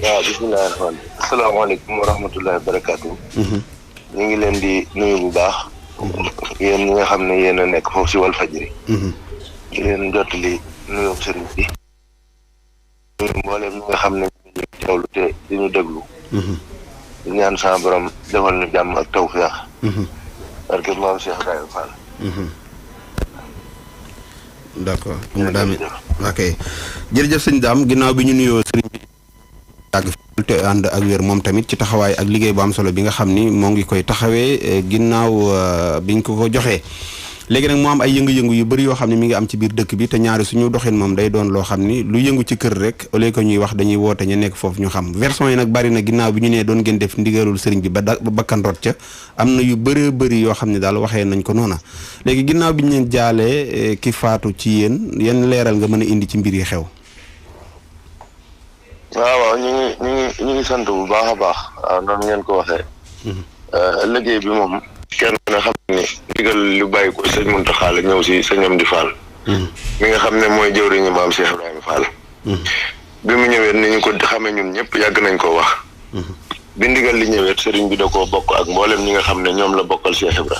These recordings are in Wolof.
waaw bisimilah rahmaan asalaamaaleykum wa rahmatullahi wa barakaatu. ñu ngi leen di nuyu bu baax. yéen ñi nga xam ne yéen a nekk foofu si Walfadjri. di leen jottali nuyoo sëriñ bi. nuyu mboolem ñi nga xam ne ñu teewlu te di ñu déglu. di ñaan sama borom defal ñu jàmm ak tawfeex. barke maam Cheikh Ibrahima Fall. d'accord ok jërëjëf sëñ Dame ginnaaw bi ñu nuyoo sëriñ bi yàgg fi te ànd ak wér moom tamit ci taxawaay ak liggéey bu am solo bi nga xam ni moo ngi koy taxawee ginnaaw biñ ko joxee léegi nag moo am ay yëngu-yëngu yu bëri yoo xam ne mi ngi am ci biir dëkk bi te ñaari suñu doxin moom day doon loo xam ni lu yëngu ci kër rek au lieu que ñuy wax dañuy woote ñu nekk foofu ñu xam version yi nag bari na ginnaaw bi ñu nee doon ngeen def ndigalul sëriñ bi ba bakkandoot ca am na yu bëree bëri yoo xam ne daal waxee nañ ko noona léegi ginnaaw bi ñu leen jaalee ki faatu ci yéen yan leeral nga mën a indi ci mbir yi xew. waaw ñu ngi sant bu baax a baax waaw noonu ngeen ko waxee. liggéey bi moom. kenn na xam ne ndigal lu bàyyi ko sëñ Muntaxa la ñëw si sëñ Amdi Fall. mi nga xam ne mooy jëwriñu maam Cheikh Ibrahima Fall. bi mu ñëwee ni ñu ko xamee ñun ñëpp yàgg nañ koo wax. bi ndigal li ñëwee sëriñ bi da koo bokk ak mboolem ñi nga xam ne ñoom la bokkal Cheikh Ibra.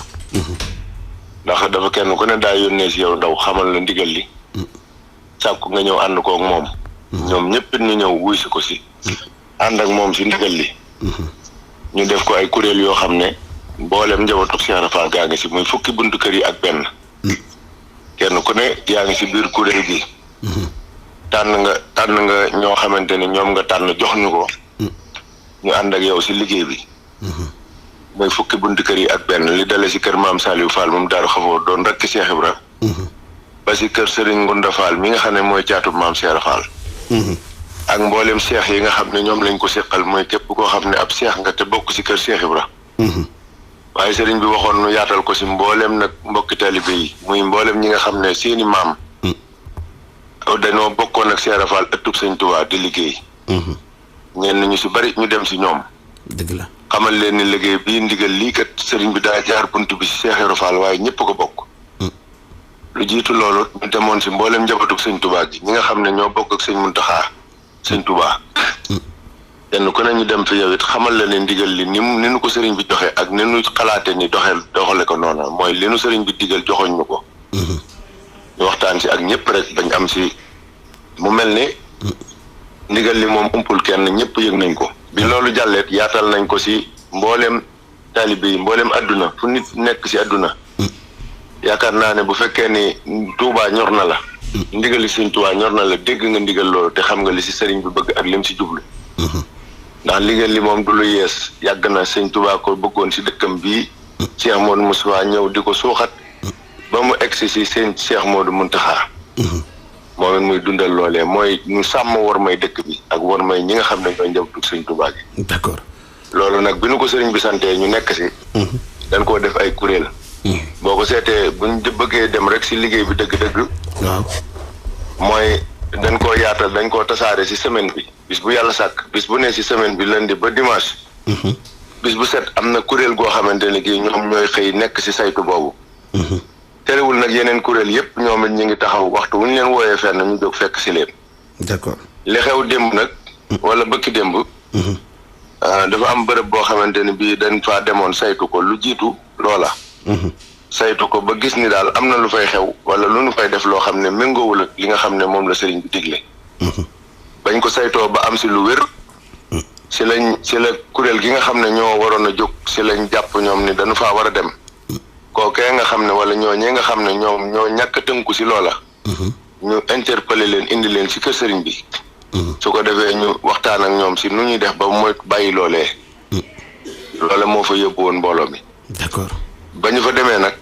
ndax dafa kenn ku ne daa yónnee si yow ndaw xamal la ndigal li. sàkku nga ñëw ànd koog moom. ñoom ñëpp ñu ñëw wuy si ko si. ànd ak moom si ndigal li. ñu def ko ay kuréel yoo xam ne. mboolem njabootu Cheikh Ibra Fall gaa ngi si muy fukki buntu kër yi ak benn. kenn ku ne yaa ngi si biir kuréel gi. tànn nga ñoo xamante ni ñoom nga tànn jox ñu ko. ñu ànd ak yow si liggéey bi. muy fukki buntu kër yi ak benn li dale si kër maam Saliou Fall moom Daaru Xafoor doon rekk Cheikh Ibra. ba si kër Serigne Ngunda Fall mi nga xam ne mooy caatub maam Cheikh Ibra Fall. ak mboolem cheikh yi nga xam ne ñoom lañ ko seqal mooy képp koo xam ne ab cheikh nga te bokk si kër Cheikh Ibra. waaye sëriñ bi waxoon nu yaatal ko si mboolem nag mbokki taalibe yi muy mboolem ñi nga xam ne seeni maam. dañoo bokkoon ak Cheikh Ibra Fall ëttub sëñ Tuubaa di liggéey. ñenn ñu si bari ñu dem si ñoom. dëgg la xamal leen ni liggéey bii ndigal lii kat sëriñ bi daa jaar bunt bi si Cheikh Ibra Fall waaye ñëpp ko bokk. lu jiitu loolu ñu demoon si mboolem njabootug sëñ Tuubaa gi ñi nga xam ne ñoo bokk ak sëñ Muntaxa sëñ Tuubaa. kenn ku ne ñu dem fi yow it xamal la ne ndigal li ni nu ko sëriñ bi joxe ak ni nu xalaate ni doxale ko noonu mooy li nu sëriñ bi digal joxoñ ñu ko. ñu waxtaan si ak ñëpp rek bañ am si mu mel ni. ndigal li moom umpul kenn ñëpp yëg nañ ko. bi loolu jàlleet yaatal nañ ko si mbooleem taalibe yi mbooleem adduna fu nit nekk si adduna. yaakaar naa ne bu fekkee ni Tuubaa ñor na la. ndigal li sëñ Tuubaa ñor na la dégg nga ndigal loolu te xam nga li si sëriñ bi bëgg ak lim si jublu. ndax liggéey li moom du lu yees yàgg na sëñ Tuubaa ko bëggoon si dëkkam bii. Cheikh Modou Moussa ñëw di ko suuxat. ba mu egsi si seen Cheikh Modou Muntaxa. moom it muy dundal loolee mooy ñu sàmm war may dëkk bi ak war may ñi nga xam ne ñooy njabootu sëñ Tuubaa gi. d'accord loolu nag bi nu ko sëriñ bi santee ñu nekk si. dañ koo def ay kuréel. boo ko seetee buñ bëggee dem rek si liggéey bi dëgg-dëgg. waaw mooy dañ koo yaatal dañ koo tasaare si semaine bi. bis bu yàlla sàkk bis bu ne si semaine bi lundi ba dimanche. bis bu set am na kuréel goo xamante ne kii ñoom ñooy xëy nekk si saytu boobu. terewul nag yeneen kuréel yëpp ñoom it ñu ngi taxaw waxtu wu ñu leen wooyee fenn ñu jóg fekk si leen. d'accord li xew démb nag. wala bëkki démb. dafa am bërëb boo xamante ne bii dañ faa demoon saytu ko lu jiitu loola. saytu ko ba gis ni daal am na lu fay xew wala lu nu fay def loo xam ne méngoowul ak li nga xam ne moom la sëriñ bi digle. bañ ko saytoo ba am si lu wér. si la kuréel gi nga xam ne ñoo waroon a jóg si lañ jàpp ñoom ni dañu faa war a dem. kookee nga xam ne wala ñooñee nga xam ne ñoom ñoo ñàkk a tënku si loola. ñu interpeller leen indi leen si kër sëriñ bi. su ko defee ñu waxtaan ak ñoom si nu ñuy def ba mooy bàyyi loolee. loola moo fa yóbbu woon mbooloo mi. d'accord ba ñu fa demee nag.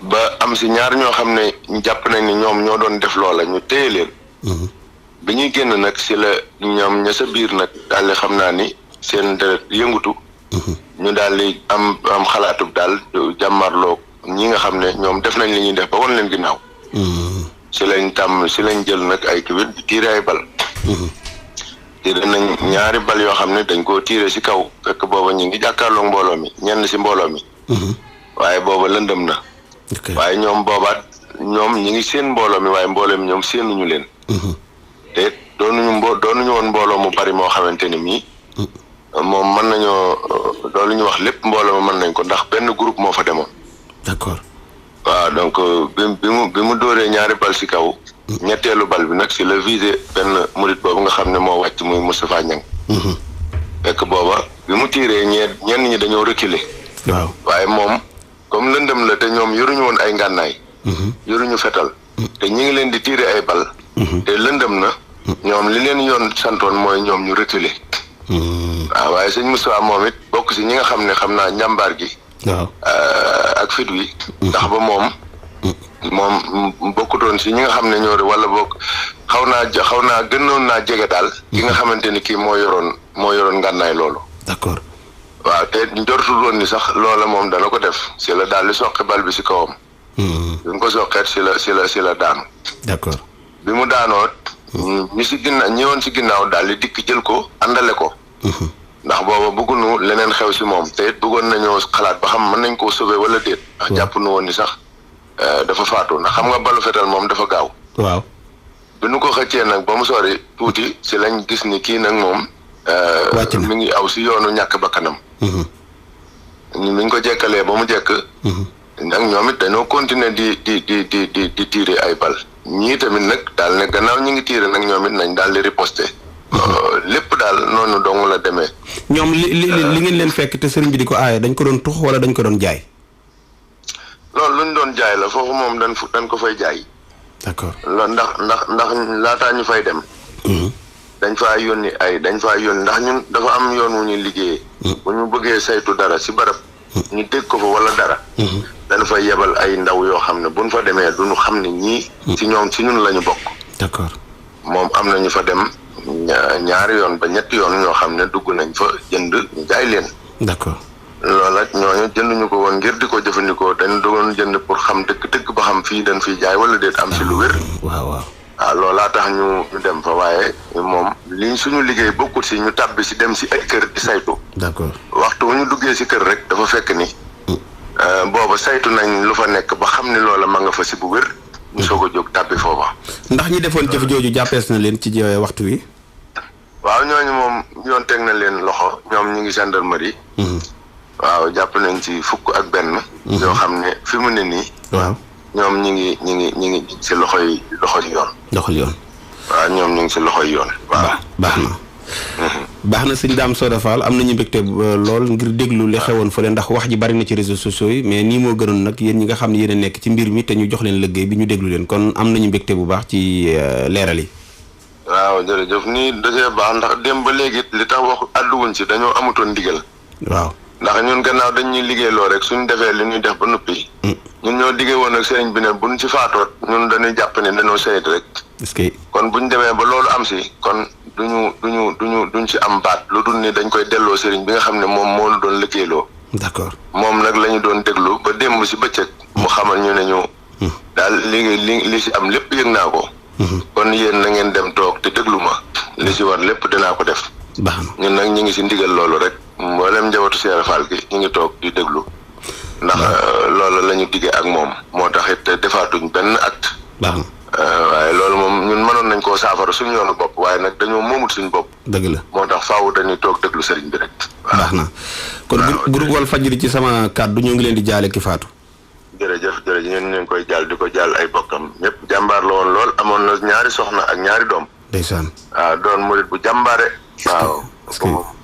ba am si ñaar ñoo xam ne jàpp nañ ni ñoom ñoo doon def loola ñu téye leen. bi ñuy génn nag si la ñoom ña sa biir nag daal di xam naa ni seen deret yëngutu. ñu daal di am xalaatub daal jàmmarloo ñi nga xam ne ñoom def nañ li ñuy def ba wan leen ginnaaw. si lañ jël nag ay kiwit di tiire ay bal. tiire nañ ñaari bal yoo xam ne dañ koo tiire si kaw fekk booba ñu ngi jàkkaarloog mbooloo mi ñenn si mbooloo mi. waaye booba lëndëm na. waaye ñoom boobaat ñoom ñi ngi seen mbooloo mi waaye mbooloo mi ñoom seenuñu leen. te doonuñu woon mbooloo mu bari moo xamante ni mii moom mën nañoo loolu ñu wax lépp mbooloo ma mën nañ ko ndax benn groupe moo fa demoon. d'accord. waaw donc bi mu dóoree ñaari bal si kaw. ñetteelu bal bi nag si la visé benn murit boobu nga xam ne moo wàcc muy Moustapha Niang. fekk booba bi mu tiiree ñenn ñi dañoo reculer. waaw waaye moom comme lëndëm la te ñoom yoruñu woon ay ngànnaay. yoruñu fetal. te ñi ngi leen di tiire ay bal. te lëndëm na. ñoom li leen yoon santoon mooy ñoom ñu reculer. waaw waaye sëñ Moustapha moom it bokk si ñi nga xam ne xam naa njàmbaar gi. waaw ak fit wi. ndax ba moom bokkutoon si ñi nga xam ne ñoo wala bokk xaw naa gënoon naa jege daal. ki nga xamante ni kii moo yoroon ngànnaay loolu. d'accord. waaw te njortul woon ni sax loola moom dana ko def si la daal di soqi bal bi si kawam. bi mu ko soqeet si la daanu. d'accord. bi mu daanoot. ñëwoon si ginnaaw daal di dikk jël ko àndale ko. ndax booba bëgguñu leneen xew si moom te it bëggoon nañoo xalaat ba xam mën nañ koo sauver wala déet. ndax jàpp nu woon ni sax dafa faatu ndax xam nga balu fetal moom dafa gaaw. waaw. bi nu ko xëccee nag ba mu sori tuuti si lañ gis ni kii nag moom. wàcc na mi ngi aw si yoonu ñàkk bakkanam. mi ngi ko jekkalee ba mu jekk. nag ñoom it dañoo continuer di tirer ay bal. ñii tamit nag daal ne gannaaw ñi ngi tirer nag ñoom it nañ daal di riposter. lépp daal noonu dong la demee. ñoom li ngeen leen fekk te sëriñ bi di ko aaye dañ ko doon tux wala dañ ko doon jaay. loolu luñ doon jaay la foofu moom dañ ko fay jaay. d'accord. loolu ndax laataa ñu fay dem. dañ faa yónni ndax ñun dafa am yoon wu ñuy liggéeyee. bu ñu bëggee saytu dara si barab. ñu dégg ko fa wala dara. dañ fay yebal ay ndaw yoo xam ne buñ fa demee duñu xam ne ñii. si ñun la ñu bokk. d'accord. moom am na ñu fa dem ñaari yoon ba ñetti yoon ñoo xam ne dugg nañ fa jënd ñu jaay leen. d'accord. loolu ak ñooñu jënduñu ko woon ngir di ko jëfandikoo dañ doon jënd pour xam dëgg ba xam fii dañ fiy jaay wala déet am si lu wér. waaw. waaw loolaa tax ñu dem fa waaye moom li suñu liggéey bokkut si ñu tàbbi si dem si ay kër di saytu. d'accord. waxtu wu ñu duggee si kër rek dafa fekk ni. booba saytu nañ lu fa nekk ba xam ni loola ma nga fa si bu wér. ñu soog a jóg tàbbi foofa. ndax ñi defoon jëf jooju jàppees na leen ci waxtu wi. waaw ñooñu moom yoon teg na leen loxo ñoom ñu ngi gendarmerie. waaw jàpp nañ ci fukk ak benn. yoo xam ne fi mu ne nii. waaw ñoom ñi ngi si loxoy yoon. loxol yoon. waaw ñoom ñu ngi si loxoy yoon. waaw baax na. baax na sëñ Dame Soda Fall am nañu mbégte lool ngir déglu li xewoon fële ndax wax ji bari na ci réseaux sociaux yi mais nii moo gënoon nag yéen ñi nga xam ne yéen a nekk ci mbir mi te ñu jox leen liggéey bi ñu déglu leen kon am nañu mbégte bu baax ci leeral yi. waaw jërëjëf nii dafee baax ndax démb ba léegi li tax wax àdduwuñ si dañoo amutoon ndigal. waaw ndax ñun gannaaw dañuy liggéeyloo rek suñ defee li ñuy def ba noppi. ñun ñoo diggee woon ak sëriñ bi ne buñ ci faatoot ñun dañuy jàpp ne dañoo sayt rek. est-ce que kon buñ demee ba loolu am si kon duñ ci am baat lu dul ni dañ koy delloo sëriñ bi nga xam ne moom moo ñu doon liggéeyloo. d'accord moom nag la ñu doon déglu ba démb si bëccëg. mu xamal ñu ne ñu. daal li si am lépp yëg naa ko. kon yéen na ngeen dem toog te déglu ma. li si war lépp dinaa ko def. baax na ñun nag ñu ngi si ndigal loolu rek mboolem njabootu Cheikh Fall gi ñu ngi toog di déglu. ndax loolu la ñu diggee ak moom moo tax it defaatuñ benn acte. baax na. waaye loolu moom ñun mënoon nañ koo saafara suñu yoonu bopp waaye nag dañoo moomut suñu bopp. dëgg la moo tax faaw dañuy toog déglu sëriñ bi rek. baax na kon groupe Walfadjri ci sama kàddu ñoo ngi leen di jaale ki faatu. jërëjëf ñun ñu ngi koy jaal di ko jaal ay bokkam ñëpp jàmbaar la woon lool amoon na ñaari soxna ak ñaari doom. ndeysaan. waaw doon murit bu jàmbaare. waaw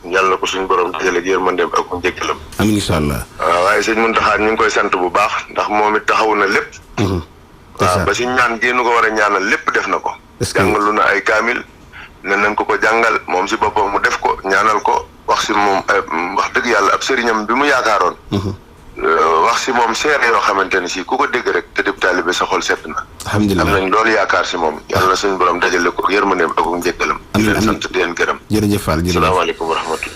yàlla ko suñu borom dajale ak yërmandeem ak ku njëkkalam. amiin incha allah. waaw waaye sëñ Muntaxa ñu ngi koy sant bu baax ndax moom it taxawu na lépp. waaw ba si ñaan gi nu ko war a ñaanal lépp def na ko. jàngalu na ay kaamil ne nañ ko jàngal moom si boppam mu def ko ñaanal ko wax si moom wax dëgg yàlla ab sëriñam bi mu yaakaaroon. wax si moom seere yoo xamante ne si ku ko dégg rek te dib taalibe sa xol sedd na. alhamdulilah am nañ loolu yaakaar si moom yàlla suñu borom dajale ko yërmandeem ak njëkkalam. amiin di leen sant di leen gërëm. jërëjëf Fall jërëjëf salaamaaleykum wa rahmatulah.